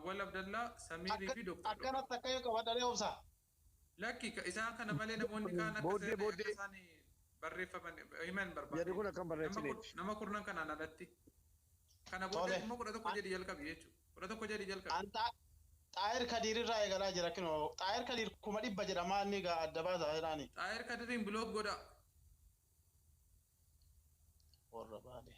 Awwal Abdallaa, Samiirii fi Dooktar Dhugaa. Akkanatti akka yoo qabadhanii obsa. Lakki isaan kana malee namoonni kaan akka Booddee seera akka booddee isaan barreeffaman himan jarri barbaade. kun akkam Nama barreessineeti. nama kurnan kanaan alatti. Kana booddee Tole. immoo 11 jedhi jalqabi jechuudha. 11 jedhi jalqabi. An Xaahir Kadiir irraa eegalaa jira kinoo. Xaahir Kadiir 100,000 jedhama inni egaa adda baasaa jedhaani. Xaahir Kadiriin block godhaa. Warra baale.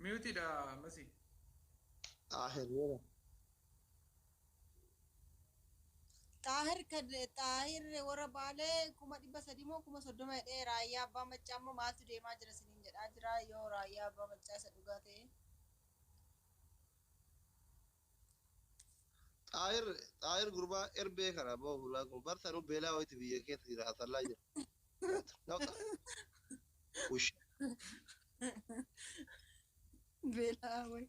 Mute dha Masi. Xaahir yeroo. Xaahir Xaahir warra Baalee 300,000 moo 30,000 jedhee raayyaa abbaa maccaa immoo maaltu deemaa jira isiniin jedhaa jira yoo raayyaa abbaa maccaa isa dhugaa ta'e. Xaahir Xaahir gurbaa erbee kana boo hulaa kun barsanuu beelaa wayiiti biyya keessa jira asallaa jira. Nawxa. Ush. Beelaa wayi.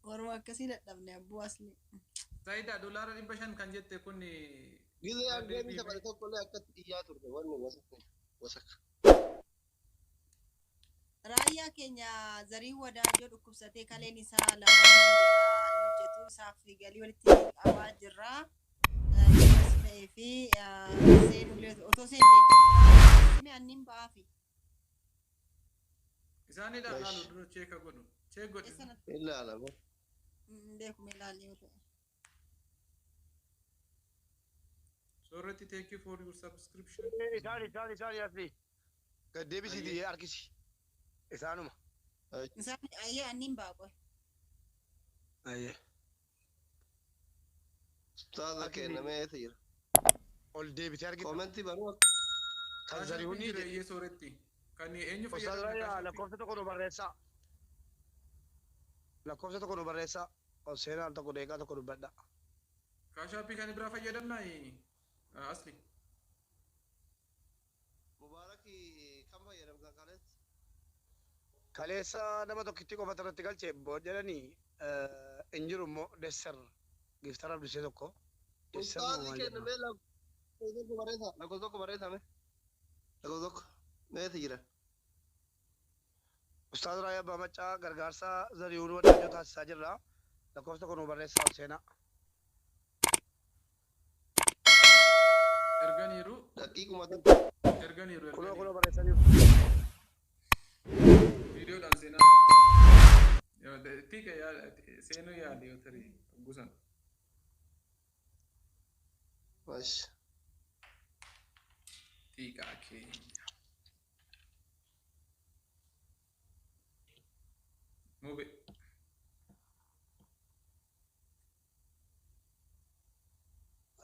Waruma akkasii dadhabne abbuu asli. Saayida doolaara 500 kan jette kun Gizee irra an geemii deebiime. taphate tokko illee akkatti iyyaa turte wanni wasakni wasaka. Raayyaa keenya Zarii Wadaajoo dhukkubsatee kaleen isaa lamaan jalaa hin hojjetu isaaf galii walitti qabaa jirra. Yoo as ta'ee fi seenullee otoo seente annin ba'aafi. Isaanidha laalu Esh. dura cheeka godhu. Cheek godhi. Eessa natti Ilaalama. hin beeku mee ilaalli yoo ta'e. Soorretti thank you for your subscription. Isaan isaan isaan asli. Gad deebisiitii Ayyee. harkisi. Isaanuma. Isaan ayyee annin ba'a qoy. Ayyee. Ustaaza Harkisi kenna mee eessa jira? ol deebitee argita. Koomentii banuu Kan Kaashaappiin Zarihuunii jira jedhe. eeyyee sooretti. Kan eenyu Ustaaz fayyadamna Raayyaa kaashaappii? lakkoofsa tokko nu barreessaa. Lakkoofsa tokko nu barreessaa. Ol seenaa al tokko deeqaa tokko dubbadha. Kaashaappii kan biraa fayyadamna asli. Mubaarakii kam fayyadamtan kaleessa? Kaleessa nama tokkitti qofa irratti galche jedhanii hin jiru immoo Desser giftara abdisee tokko. Desser moo Ustaazi maal kenna jedhama? mee lakkoofsa tokko barreessaa. Lakkoofsa tokko barreessaa mee. Lakkoofsa tokko. Mee eessa jira? Ustaaz Raayyaa Abbaa Maccaa gargaarsa Zarihuun Wadaajoo taasisaa jirra. Lakkoofsa tokko nu barreessaa ol seenaa. Erganiiru Daqiiquma tokko. erganiiru Kunoo erganiiru. kunoo barreessaniiru. Viidiyoodhaan seenaa. Xiiqa seenuu yaali yoo tarii gusan. Mash. Xiiqaa keenya. Mube.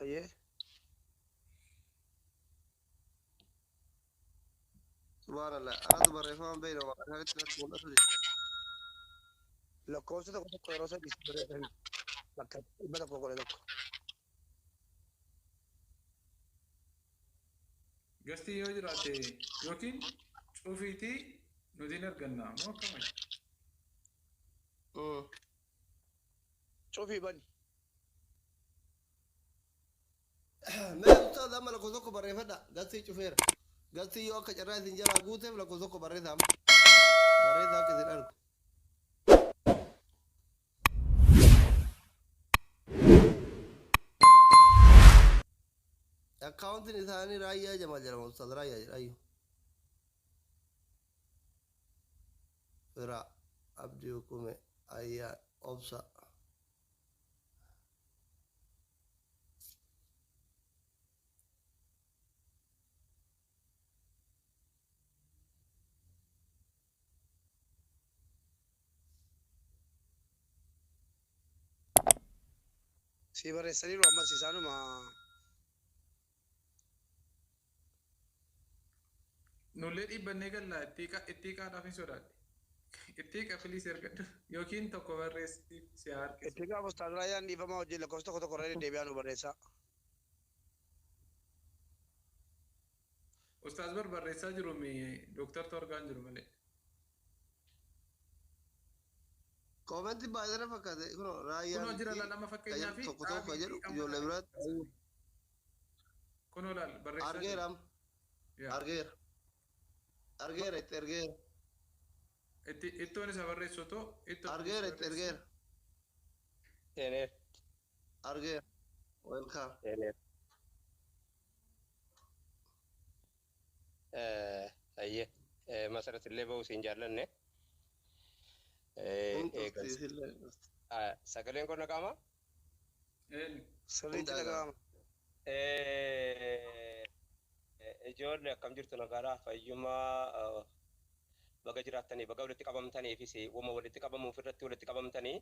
Ayyee. Subhaanallah. Anatu barreeffama beeyna maqaa isaanitti natti mul'atu jira. Lakkoofsa tokko tokko yeroo sadii si barreessan bakka 111. Gastii yoo jiraate yookiin cufiitii nuti hin arganna moo akkamai? Cufii bani. Mee ustaaz amma lakkoofsa tokko barreeffadha. Gastii cufeera. Gastii yoo akka carraa isin jalaa guuteef lakkoofsa tokko barreessaa amma. Barreessaa akka isin argu. Akkaawuntiin isaanii Raayyaa Jamaal jedhama ustaaz Raayyaa jedha ayyu. Firaa Abdii Hukume Ayyaan Obsa. Si barreessaniiru ammas isaanuma. Nullee dhiibbannee galla ittiiqaadhaaf hin sodaadhe. Ittiiqa filiis ergadhu yookiin tokko barreessi si haa harkisu. Itti gaafa Ustaaz Raayyaan dhiifamaa wajjin lakkoofsa tokko tokko irra deddeebi'aa nu barreessaa. Ustaaz bar barreessaa jiru mi dooktartu argaa hin jiru malee. Koomentii baay'ee na fakkaate kunoo Kunoo Raayyaan jira fi la lama fakkeenyaa fi tokko tokko dhaabii jedhu fi amma ijoollee biraatti kunoo laal barreessaa jiru. argeera amma. Yaa. Argeera. Argeera itti ergeera. Itti ittoon isa barreessu otoo ittoo Argeera itti ergeera. Seeneer. Argeera. Welcome. Seeneer. Ayyee Masarat illee ba'uu siin jaallanne. Hin Eegas. turti isillee. Sagaleen kun dhaga'amaa? Eenyu? Sirriitti Hin dhaga'ama. Ijoollee akkam jirtu nagaadhaa fayyummaa baga jiraattanii baga walitti qabamtaniifis wama walitti qabamuuf irratti walitti qabamtanii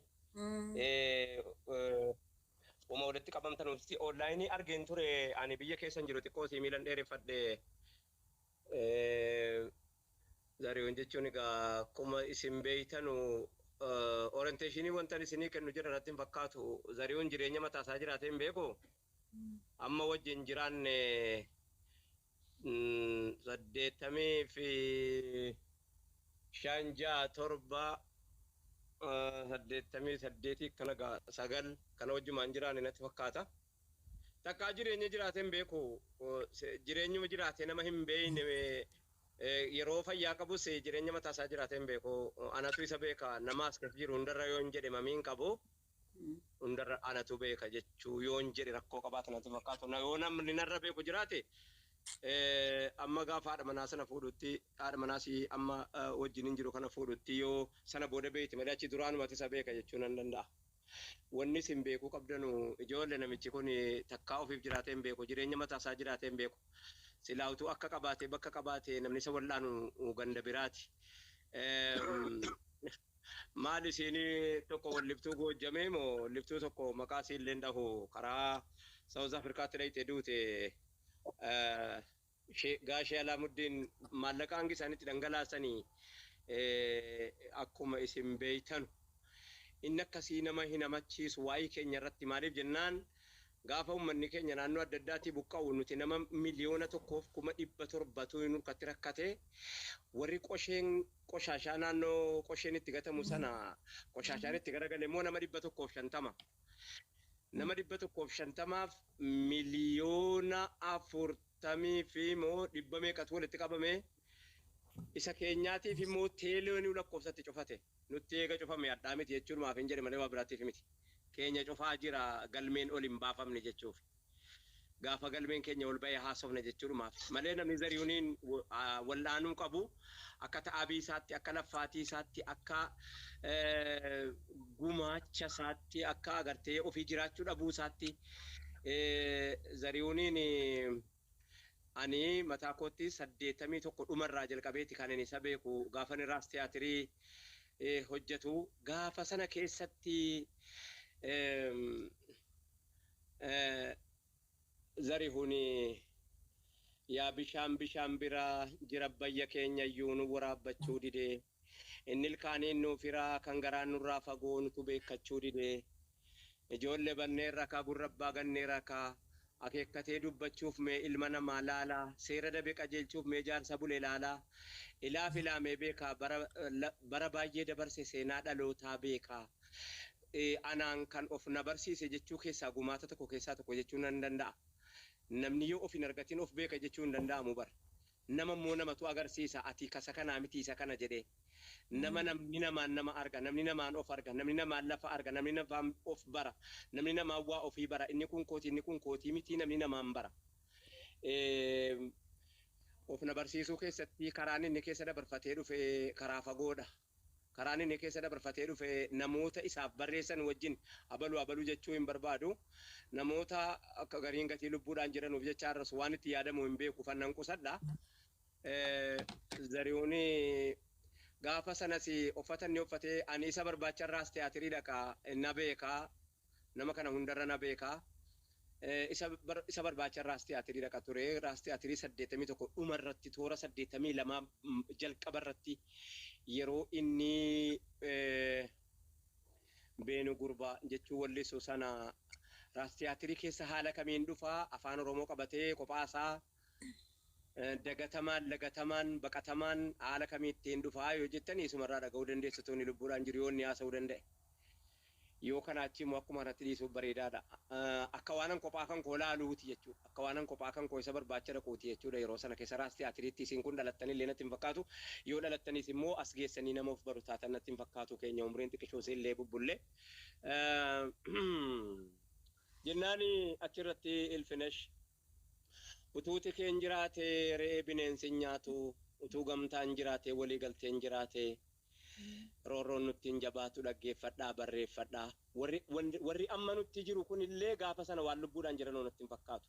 wama walitti qabamtanuuf onlaayinii argeen ture ani biyya keessan jiru xiqqoo sii miilan dheereffadhe. Zarihuun jechuun egaa akkuma isin beeytanu orienteeshinii wantan isinii kennu jira natti hin fakkaatu. Zarihuun jireenya mataa isaa jiraatee hin beeku. Amma wajjin jiraanne 85, 6, 7, 88 kana 9 kana wajjumaan jiraanne natti fakkaata. Takkaa jireenya jiraatee hin beeku. Jireenyuma jiraatee nama hin beekne yeroo fayyaa qabus jireenya mataa isaa jiraatee hin beeku. Anatu isa beeka nama as keessa jiru hundarra yoo hin jedhe mamiin qabu. Hundarra anatu beeka jechuu yoo hin jedhe rakkoo qabaata natti fakkaatu. Yoo namni narra beeku jiraate amma gaafa haadha manaa sana fuudhutti haadha manaas amma wajjin hin jiru kana fuudhutti yoo sana booda beekti malee achi duraanumatti isa beeka jechuu nan danda'a. Wanni isin beekuu qabdanu ijoollee namichi kun takkaa ofiif jiraatee hin beeku jireenya mataa isaa jiraatee hin beeku. Silaa utuu akka qabaatee bakka qabaatee namni isa wal'aanu ganda biraati. Maal isiin tokko walliftuu goojjamee moo walliftuu tokko maqaa isiin illee dhahu karaa South Africaatti dhayitee duute Gaashee Alaamuddin maallaqa hangi isaanitti dhangalaasanii akkuma isin beeytanu. Inni akkasii nama hin hamachiisu waa'ee keenya irratti maaliif jennaan gaafa uummanni keenya naannoo adda addaatii buqqa'u nuti nama 1,700,000tu nurkatti rakkate warri qosheen qoshaashaa naannoo qosheen itti gatamu sana qoshaashaan itti garagale immoo nama 150. Nama 150f 40 miliyoona fi moo dhibba meeqatu walitti qabame isa keenyaatiif immoo teeloonii lakkoofsatti cufate nutti eega cufame addaa miti jechuun maaf hin jedhe malee waa biraatiif miti. Keenya cufaa jira galmeen ol hin baafamne jechuuf. Gaafa galmeen keenya ol ba'ee haasofne jechuudhumaaf. Malee namni Zarihuuniin wal'aanuu qabu akka ta'abii isaatti, akka laffaatii isaatti, akka gumaacha isaatti, akka agartee ofii jiraachuu dhabuu isaatti Zarihuuniin ani mataa kootti 81 dhumarraa jalqabeeti kan inni isa beeku gaafa inni raas tiyaatirii hojjetu gaafa sana keessatti Zarihuun yaa bishaan bishaan biraa jira bayya keenya iyyuu nu waraabbachuu didee inni ilkaaniin nuuf hiraa kan garaan nurraa fagoo nutu beekkachuu didee ijoollee banneen rakaa gurra abbaa gannee rakaa akeekkatee dubbachuuf mee ilma namaa laalaa seera dabe qajeelchuuf mee jaarsa bule laalaa ilaaf ilaamee beekaa bara baay'ee dabarse seenaa dhalootaa beekaa. Anaan kan of na barsiise jechuu keessaa gumaata tokko keessaa tokko jechuu nan danda'a. Namni yoo of hin argatin of beeka jechuu hin danda'amu bara. Nama immoo namatu agarsiisa ati kasa kanaa miti isa kana jedhee. Nama namni namaan nama arga, namni namaan of arga, namni namaan lafa arga, namni namaan of bara, namni namaan waa ofii bara, inni kun kootii, inni kun kootii miti namni namaan bara. Of na barsiisuu keessatti karaan inni keessa dabarfatee dhufe karaa fagoodha. Karaan inni keessa dabarfatee dhufe namoota isaaf barreessan wajjin abaluu abaluu jechuu hin barbaadu. Namoota akka gariin gatii lubbuudhaan jiranuuf jecha arrasu waan itti yaadamu hin beeku fannan qusadha. Zarihuun gaafa sanas uffata inni uffatee ani isa barbaacharraas tiyaatirii dhaqa na beekaa nama kana hundarra na beekaa. Isa barbaacharraas tiyaatirii dhaqa ture raas tiyaatirii 81 dhumarratti toora 82 jalqabarratti yeroo inni beenu gurbaa jechuu wallisu sana raas tiyaatirii keessa haala kamiin dhufaa afaan Oromoo qabatee kophaasaa dagatamaan lagatamaan baqatamaan haala kamiin ittiin dhufaa yoo jettanii isumarraa dhaga'uu dandeessu tuni lubbuudhaan jiru yoo inni haasa'uu danda'e. Yoo kana achi immoo akkuma kanatti dhiisuuf bareedaadha. Akka waanan kophaa kan koo laaluuti jechuudha. Akka waanan kophaa kan koo isa barbaacha dhaquuti jechuudha. Yeroo sana keessa Raas Tiyaatiriitti isin kun dhalattan illee natti hin fakkaatu. Yoo dhalattanis immoo as geessanii nama of baru taatan natti hin fakkaatu, keenya umriin xiqqishoo illee bubbullee. Jennaan achirratti Ilfinesh, utuu tikeen jiraate re'ee bineensi hin nyaatu, utuu gamtaan jiraate, walii galteen jiraate, roorroon nutti hin jabaatu. Dhaggeeffadhaa, barreeffadhaa. Warri amma nutti jiru kunillee gaafa sana waan lubbuudhaan jiran natti hin fakkaatu,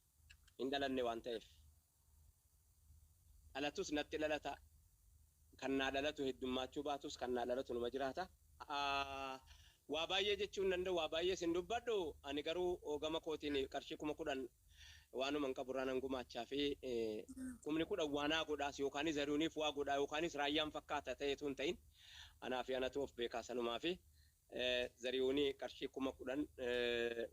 hin dhalanne waan ta'eef. Dhalatus natti dhalata, kan naa dhalatu heddummaachuu baatus, kan naa dhalatu numa jiraata. Waa baay'ee jechuu hin danda'u, waa baay'ee sin dubbadhu. Ani garuu gama kootiin qarshii 10,000 waanuma hin qaburraa nan gumaachaa fi 10,000 waa naa godhaas, yookaanis Zarihuuniif waa godhaa, yookaanis Raayyaan fakkaata ta'eetu hin ta'in, anaa fi anatu of beekaa. Sanumaa fi Zarihuunii qarshii 10,000,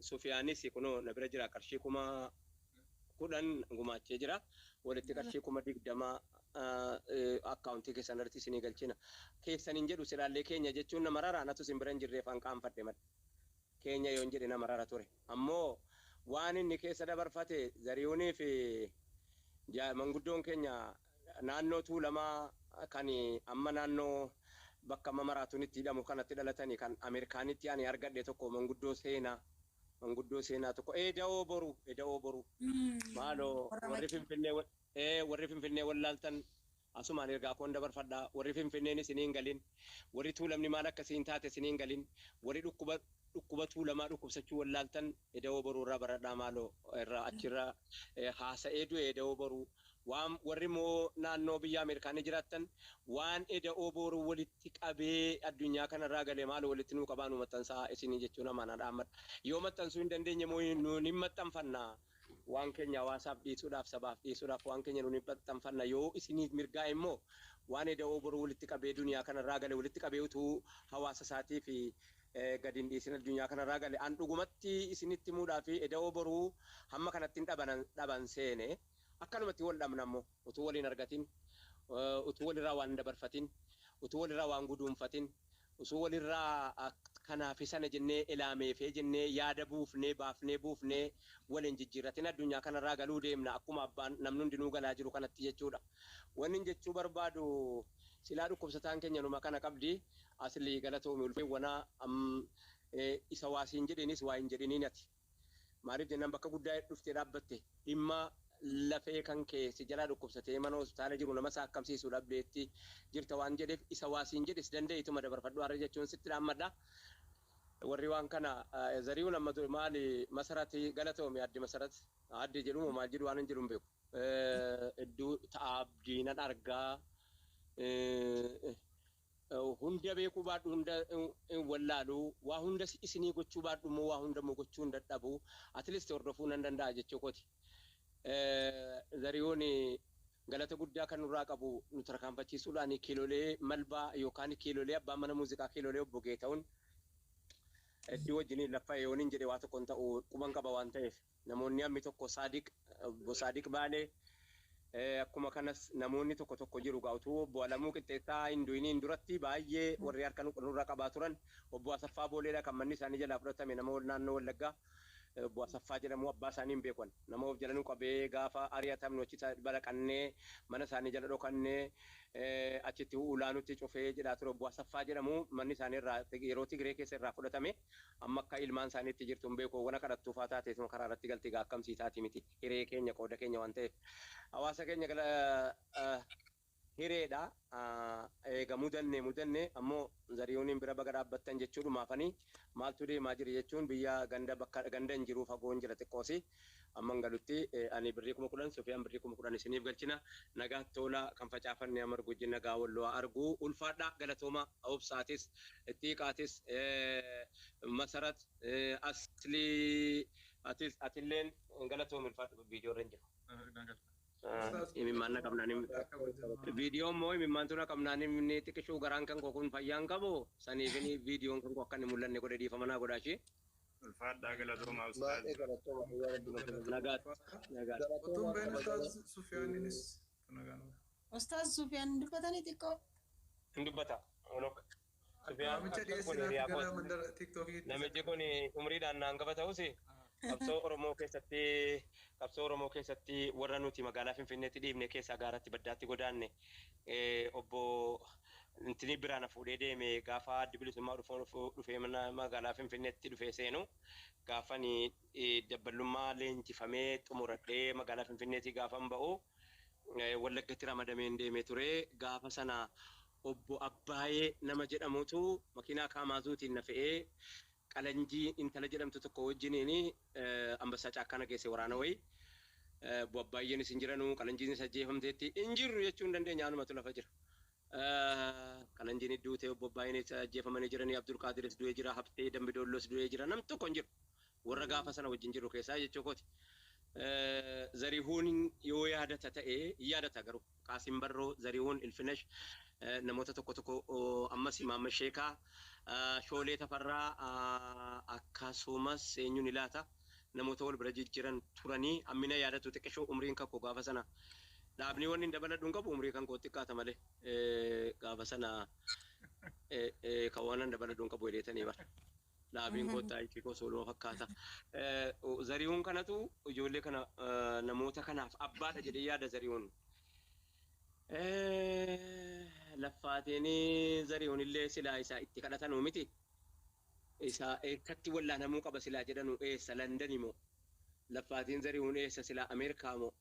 Sufiyaanis kunoo na bira jira, qarshii 10,000 gumaachee jira. Walitti qarshii 20,000 akkaawuntii keessan irratti isinii galchina. Keessan hin jedhu silaallee, keenya jechuun nama rara. Anatu isin bira hin jirreef an qaanfadhe malee. Keenya yoon jedhe nama rara ture. Ammoo waan inni keessa dabarfate, Zarihuunii fi manguddoon keenya naannoo Tuulamaa, kan amma naannoo bakka amma maraatuun itti hidhamu kanatti dhalatanii, kan Ameerikaanitti ani argadhe tokko, manguddoo seenaa tokko, Eda'oo Boru, Eda'oo Boru, maaloo warri Finfinnee wallaaltan asumaan ergaa koon dabarfadhaa. Warri Finfinneen isiniin galin, warri Tuulamni maal akkasiin taate isiniin galin, warri dhukkuba Tuulamaa dhukkubsachuu wallaaltan, Eda'oo Boruu irraa baradhaa maaloo. Irraa achirraa haasa'ee du'e Eda'oo Boruu. Waan warri immoo naannoo biyya Ameerikaanii jiraattan, waan Eda'oo Boruu walitti qabee addunyaa kanarraa galee maaloo walitti nuu qabaa, nu maxxansaa isinii jechuun amaanaa dhaammadha. Yoo maxxansuu hin dandeenye immoo nuun hin maxxanfannaa. Waan keenya hawaasaaf dhiisuudhaaf, sabaaf dhiisuudhaaf, waan keenya nuun hin maxxanfanna. Yoo isiniif mirgaa immoo waan Eda'oo Boruu walitti qabee duniyaa kanarraa gale walitti qabee utuu hawaasa isaatii fi gadi hin dhiisin addunyaa kanarraa gale, an dhugumatti isinitti himuudhaa fi Eda'oo Boruu hamma kanatti hin dhaban seene. Akkanumatti wal dhabna ammoo utuu waliin argatin, utuu walirraa waan hin dabarfatin, utuu walirraa waan guduunfatin, utuu walirraa kanaaf sana jennee ilaameefee jennee yaada buufnee baafnee buufnee waliin jijjiirratin addunyaa kanarraa galuu deemna, akkuma abbaan namni hundinuu galaa jiru kanatti jechuudha. Wanni jechuu barbaadu, silaa dhukkubsataan keenya numa kana qabdi. Aslii, galatoomi, ulfeewwanaa isa waasiin jedhinis waa hin jedhiniin ati. Maaliif jennaan, bakka guddaa dhuftee dhaabbatte, dhimma lafee kan kee si jalaa dhukkubsatee mana hospitaala jiru nama isaa akkamsiisuu dhabdeetti jirta waan jedheef, isa waasiin jedhis danda'ituma dabarfadhu har'a jechuun sitti dhaammadha. Warri waan kana Zarihuun amma maali, Masarati, galatoomi, addi Masarat, addi jedhumu maal jedhu, waan hin jedhu hin beeku. Iddoo ta'abdii nan argaa, hunda beekuu baadhu, hunda hin wallaalu, waa hunda isinii gochuu baadhu immoo waa hunda immoo gochuu hin dadhabu, at least hordofuu nan danda'a jechuu kooti. Zarihuun galata guddaa kan nurraa qabu nu tarkaanfachiisuudhaan, kiilolee malbaa yookaan kiilolee abbaan mana muuziqaa, kiilolee obbo Geeta'uun iddoo wajjiniin lafa yooniin jedhe waa tokko hin ta'u, quban qaba waan ta'eef. Namoonni hammi tokko, Saadiq, obbo Saadiq Baalee, akkuma kanas namoonni tokko tokko jiru gaa'utuu obbo Alamuu Qixxeessaa hin du'iniin duratti baay'ee warri harka nurra qabaa turan obbo Asaffaa Booleedha, kan manni isaanii jalaa fudhatame, nama naannoo Wallaggaa obbo Asaffaa jedhamu. Abbaa isaanii hin beekan. Nama of jala nu qabee gaafa ari'atamnu achi balaqannee mana isaanii jala dhokannee achitti ulaa nutti cufee jedhaa ture. Obbo Asaffaa jedhamu, manni isaanii irraa yeroo Tigree keessa irraa fudhatame. Amma akka ilmaan isaanii itti jirtu hin beeku. Wana kadhattuufaa taateetuma karaa irratti galti gaa, akkamsii taati miti, hiree keenya, qooda keenya waan ta'eef, hawaasa keenya gala hireedha. Eega mudanne ammoo Zarihuuniin bira baga dhaabbattan jechuudhumaafanii. Maaltu deemaa jira jechuun, biyya ganda bakka ganda hin jiru, fagoon jira xiqqoosi. Amman galutti ani birrii 10,000, Sufiyaan birrii 10,000 isiniif galchina. Nagaa tola, kan facaafanne amargu wajjin nagaa walloo arguu. Ulfaadhaa, galatooma. Obsaatis, Ittiiqaatis, Masarat, Aslii, atis, atilleen galatoomi, ulfaadhu. Viidiyoo irra hin jiru. Imimmaan na qabnaan, viidiyoon immoo imimmaantu na qabnaan, inni xiqqishuu garaan kan koo kun fayyaan qabu saniif inni viidiyoon kan koo akka inni mul'anne godhe, dhiifama naa godhaa ishee. Ulfaadhaa, galatoomaa ustaaz. Baay'ee galatooma, guyyaa Rabbi nu kennu. Nagaatti, nagaatti. Otuun Galatoomaa bahin kabajamoo. Ustaaz Sufiyaaniinis nagaan. Ustaaz Sufiyaan dubbatanii xiqqoo. Hin dubbata. Olok. Sufiyaan Waamicha akkas kun dhiyeessinaaf hiriyaa gara kooti. mandara tiktookiitti. Namichi kun umriidhaan naan gaba ta'us qabsoo Oromoo keessatti qabsoo Oromoo keessatti warra nuti magaalaa Finfinneetti dhiibne keessaa gaaratti baddaatti godaanne obbo Intini biraan fuudhee deeme gaafa addi bilisummaa dhufee mana magaalaa Finfinneetti dhufee seenu gaafani dabballummaa leenjifamee xumuradhee magaalaa Finfinneetti gaafan ba'u Wallaggatti ramadameen deemee ture. Gaafa sana obbo Abbaayee nama jedhamutu makiinaa Kaamaazuutiin na fe'ee Qalanjii intala jedhamtu tokko wajjiniin Ambassaa Caakkaa na geesse waraana wayii. Obbo Abbaayyeenis hin jiranu, Qalanjiinis ajjeefamteetti hin jirru jechuu hin dandeenya, anumatu lafa jira. Qalanjiin iddoo ta'e, obbo Abbaayeenis ajjeefamanii jiranii, Abdulqaadiris du'ee jira, Habtee Dambidoollos du'ee jira, nam tokko hin jiru. Warra gaafa sana wajjin jiru keessaa jechuu kooti. Zarihuun yoo yaadata ta'e hin yaadata, garuu Qaasim Barroo, Zarihuun Ilfinesh, namoota tokko tokko, ammas Maamma Sheekaa, Shoolee Tafarraa, akkasumas eenyuun ilaata, namoota wal bira jijjiiran turanii ammina yaadatu. Xiqqishoo umriin kakko gaafa sana dhaabni wanni hin dabaladhu hin qabu, umrii kan koo xiqqaata malee gaafa sana kan waan hin dabaladhu hin qabu jedheetanii bara. Dhaabiin koo itti koo sooluma fakkaata. Zarihuun kanatu ijoollee kana, namoota kanaaf abbaadha jedhee yaada Zarihuun. Laffaateen Zarihuun illee silaa isaa itti kadhatanuu miti. Isa eessatti wallaanamuu qaba silaa jedhanu, eessa, London moo? Laffaatiin Zarihuun eessa silaa, Ameerikaa moo?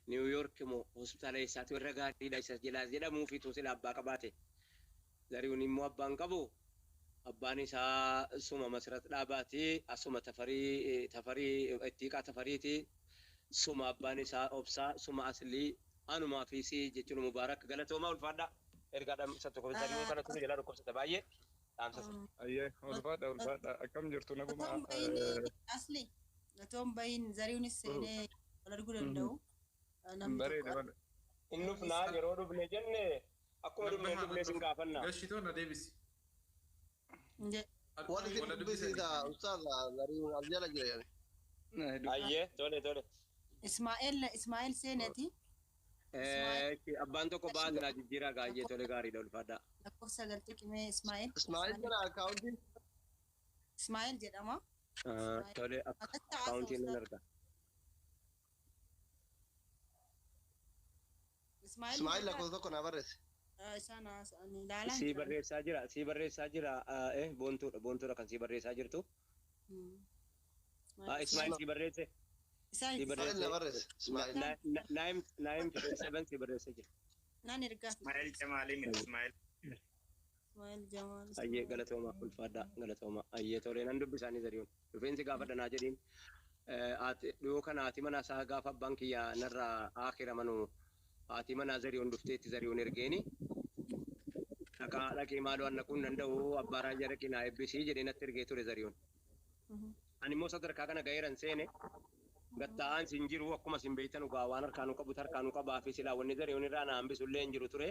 Niw Yoork moo? Hospitaala eessaatu irra gaariidha isa jedhaa jedhamuufitu silaa abbaa qabaate. Zarihuun immoo abbaan qabu. Abbaan isaa suma Masrat Dhaabaati, asuma Tafarii, Tafarii Ittiiqaa Tafariiti, suma abbaan isaa Obsaa, suma Aslii, anumaa fi si jechuun Mubaarak galatoomaa, ulfaadha. Ergaa dhaamsa tokko Zarihuun kanatu nu jalaa dhukkubsata baay'ee dhaamsa sana. Ayyee, ulfaadha, ulfaadha. Akkam jirtu, naguma? Otoo hin bahin Asli, otoo hin bahin Zarihuunis seenee wal arguu danda'u. Namni Bareeda tokko bada. Inni dhufnaa yeroo dhufne jenne akkuma dhufne dhufne sin gaafanna. Gashitoo na deebisi. Wanti isin Wala dubbisiisa dubbisanii. ustaaz Zarihuun as jala jira yani. Ayyee, tole tole. Ismaa'eel, Ismaa'eel seeneeti. Abbaan tokko baasinaa jijjiiraa gaayyee, tole, gaariidha, ulfaadha. Lakkoofsa sagal tuqimee Ismaa'eel. Ismaa'eel jira akkaawuntii. Ismaa'eel jedhama. Tole, Akkatti akkaawuntiin nan haasa'u. arga. Ismaa'eel. Ismaa'eel lakkoofsa tokko naa barreesse. Isaan haasa'anii ilaalaa Sii hin jiran. barreessaa jira, sii barreessaa jira. Boontuudha, boontuudha kan sii barreessaa jirtu. Ismaa'eel sii barreesse. Isaan Sii Ismaa'eel na barreesse. barreesse. Ismaa'eel. 9 9 7 sii barreessee jira. Nan ergaa. Ismaa'eel Jamaalii miti Ismaa'eel. Ismaa'eel Jamaal. Ayyee, galatooma, ulfaadha, galatooma. Ayyee, tole, nan dubbisaanii Zarihuun. Dhufeensi gaafadha naa jedhiin. Dhiyoo kana haati manaa isaa gaafa abbaan kiyya narraa akira manu haati manaa Zarihuun dhufteetti Zarihuun ergeeni. Dhaqaa, dhaqee maaloo an dhaquu hin danda'u, abbaa raayyaa dhaqee naa eebbisii jedhee natti ergee ture Zarihuun. Ani immoo sadarkaa kana gaheeran seene gatta'aan sin jiru, akkuma sin beektan dhugaa waan harkaanuu qabu harkaanuu qabaa fi silaa wanni Zarihuun irraa na hambisu illee hin jiru ture.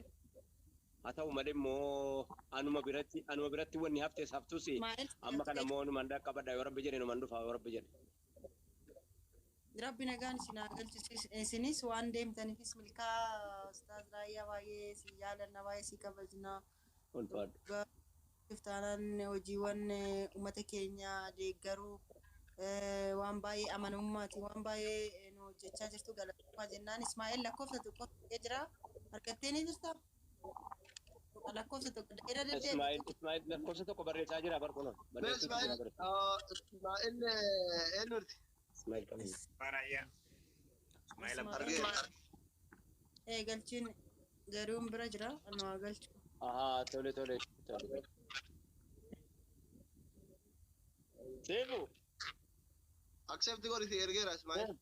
Haa ta'u malee immoo anuma biratti wanni haftes haftus Ismaa'eel amma kana immoo numan dhaqqabadha yoo rabbi jedhe, numan dhufa yoo rabbi jedhe. Rabbi nagaan isin haa galchu. Isinis waan deemtaniifis milkaa. Ustaaz Raayyaa, baay'ee si jaalanna, baay'ee si kabajna. Ulfaadhu. Iftaanaan hojiiwwan uummata keenya deeggaruu, waan baay'ee amanamummaati, waan baay'ee nu hojjechaa jirtu, galatoomaa jennaan. Ismaa'eel lakkoofsa tokko jira, argattee ni jirta, lakkoofsa tokko irra Ismaa'eel deddeebi'u. Ismaa'eel lakkoofsa tokko barreessaa jira barkuno. Mee Barreessuutu Ismaa'eel jira barreessa. Ismaa'eel eenyuti? Ismaa'eel qabna. Raayyaa. Ismaa'eel Abbaa. Argee. Galchiin Zarihuun bira jira, nu haa galchu. Ahaa, tole tole tole. Seefu. Accept godhi, si ergeera Ismaa'eel.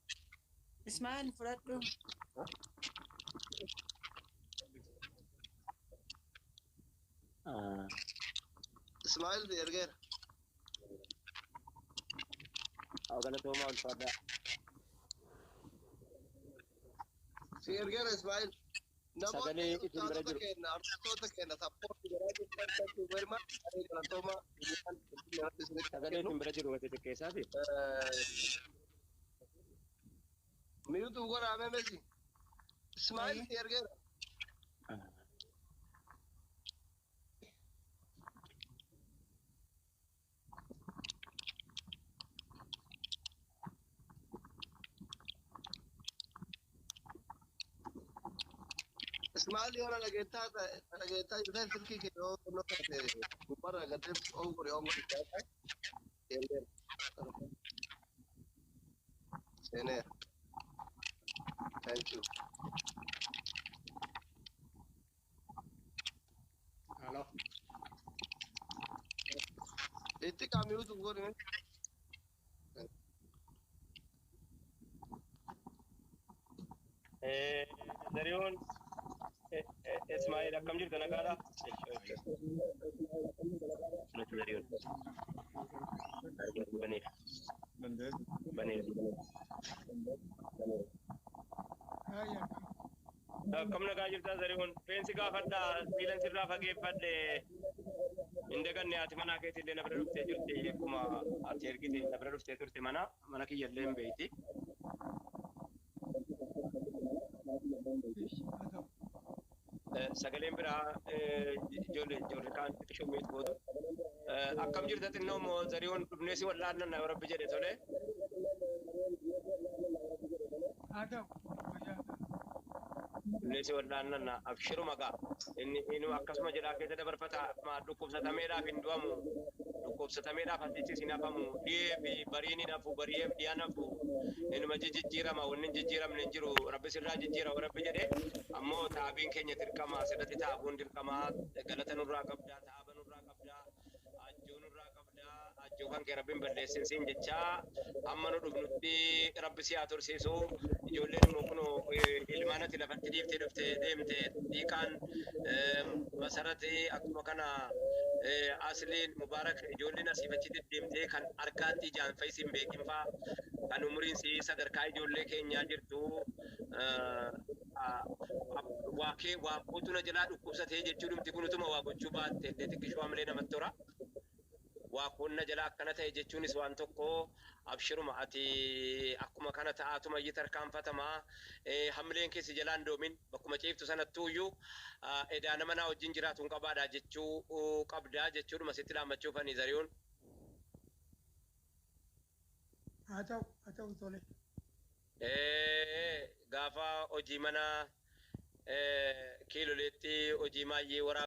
Ismaa'eel, fudhadhu. Ismaa'eel si ergeera. Galatoomaa, ulfaadha. Si ergeera Ismaa'eel. Namoonni Sagalee isin bira ustaazota jiru. keenya, artistoota keenya support godhaa jirtan, thank you very much. Ani galatooma. Sagalee isin bira jiru gadi xiqqeessaati. Mute godhaa mee Messi. Ismaa'eel si ergeera. Ismaa'eel yoo dhageettaa dhageettaa jirtan silkii kee yoo nokkate gubbarra gadee on godhi on godhi. Seeneera. Seeneera. Thank you. Halo. Itti qaamni utuu godhi. Zarihuun Ismaa'eel akkam jirtu nagaadha? Zarihuun. Baneera. Baneera. Akkam nagaa jirta Zarihuun? Feensi gaafadhaa miilan sirraa fageeffadhe. Hin daganne haati manaa keetii illee na bira dhuftee jirti. Akkuma ati ergite na bira dhuftee turte mana mana kiyya illee hin beeyti. Sagaleen biraa ijoollee ijoollee kaan xiqqishoo miitu booda. Akkam jirta xinnoo immoo Zarihuun dhufnee si wal'aannan na rabbi jedhe tole. Dhufnee si wal'aannan abshiruma gaa. Inni inni akkasuma jedhaa keessa dabarfata dhukkubsatameedhaaf hin du'amu. Dhukkubsatameedhaaf asitti hin hafamu. Dhiyee fi bariin hin hafu bari'eef dhiyaan hafu. Inuma jijjiirama wanni hin jijjiiramne hin jiru rabbi sirraa jijjiira rabbi jedhe ammoo taabiin keenya dirqama asirratti taabuun dirqama galata nurraa qabdaa taaba nurraa qabdaa ajjoo nurraa qabdaa ajjoo kan kee rabbiin balleessin siin jechaa amma nu dhufnutti rabbi si haa tursiisu ijoolleen immoo kunoo ilmaanati lafatti dhiiftee dhufte deemte dhiiqaan masarati akkuma kana asliin mubaarak ijoolleen asiif achi deddeemtee kan harkaatti ijaan fayyisi hin beekin faa kan umuriin si sadarkaa ijoollee keenyaa jirtu waa kee waa kootu na jalaa dhukkubsatee jechuun dhumti kun utuma waa gochuu baatte illee xiqqishoo amalee namatti tola. Waa koon na jalaa akkana ta'e jechuunis waan tokko abshiruma ati akkuma kana ta'aatuma iyyii tarkaanfatamaa hamileen keessi jalaan doomin bakkuma ciiftu sanattuu iyyuu edaa nama naa wajjin jiraatu hin qabaadha jechuu qabdaa jechuudhuma sitti dhaammachuufani Zarihuun. Haa ta'u haa ta'u tole. Gaafa hojii mana kiiloleetti hojii maayyee waraabaa.